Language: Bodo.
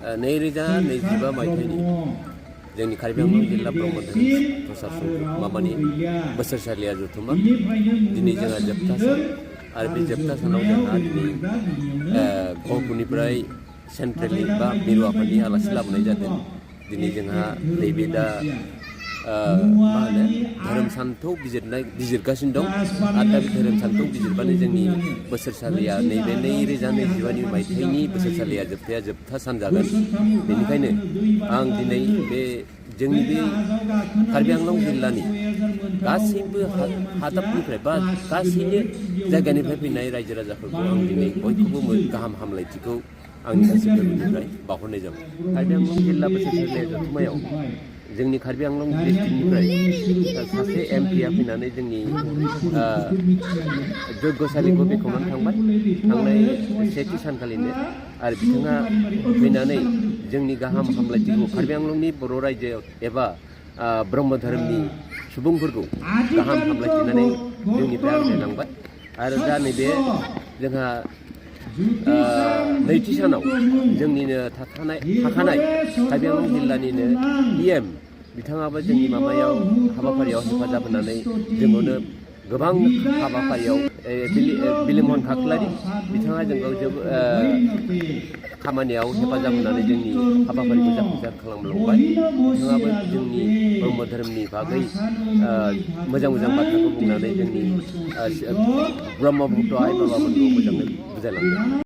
2025 मायथाइनि जोंनि कार्बि आंलं जिल्ला ब्रह्म धोरोम प्रसासन माबानि बोसोरसालिया जथुमा दिनै जोंहा जोबथा सान आरो बे जोबथा सानाव जोंहा दिनै गहपुरनिफ्राय सेन्ट्रेलनि बा मिरु आफादनि आलासि लाबोनाय जादों। दिनै जोंहा नैबे दा मा होनो धोरोम सानथौ बिजिरगासिनो दं आरो दा बे धोरोम सानथौ बिजिरबानो जोंनि बोसोरसालिया नैबे 2025 मायथाइनि बोसोरसालिया जोबथा सान जागोन। बेनिखायनो आं दिनै बे जोंनि बे कार्बि आंलं जिल्लानि गासैबो हादाबनिफ्राय बा गासैबो जायगानिफ्राय फैनाय रायजो राजाफोरखौ आं दिनै बयखौबो गाहाम हामलायथिखौ आंनि गोसो गोरबोनिफ्राय बावहरनाय जाबाय। कार्बि आंलं जिल्ला बोसोरसालिया जथुमायाव जोंनि कार्बि आंलं डिस्ट्रिक्टनिफ्राय सासे एमपिआ फैनानै जोंनि जयग'सालिखौ बेखेवनानै थांनाय सेथि सानखालिनो आरो बिथाङा फैनानै जोंनि गाहाम हामलायथिखौ कार्बि आंलंनि बर' रायजो एबा ब्रह्म धोरोमनि सुबुंफोरखौ गाहाम हामलायथिनानै जोंनिफ्राय आंलायलांबाय आरो दा नैबे जोंहा नैथि सानाव जोंनिनो थाखानाय कार्बि आंलं जिल्लानिनो PM बिथाङाबो जोंनि हाबाफारियाव हेफाजाब होनानै जोंखौनो गोबां हाबाफारियाव बिलिमन खाख्लारि बिथाङा जोंखौ खामानियाव हेफाजाब होनानै जोंनि हाबाफारिखौ जाफुंसार खालामलांबाय। बिथाङाबो जोंनि ब्रह्म धोरोमनि बागै मोजां बाथ्राखौ बुंनानै जोंनि ब्रह्म भक्त आइ बाबामोनखौ मोजाङै बुजायलांदों।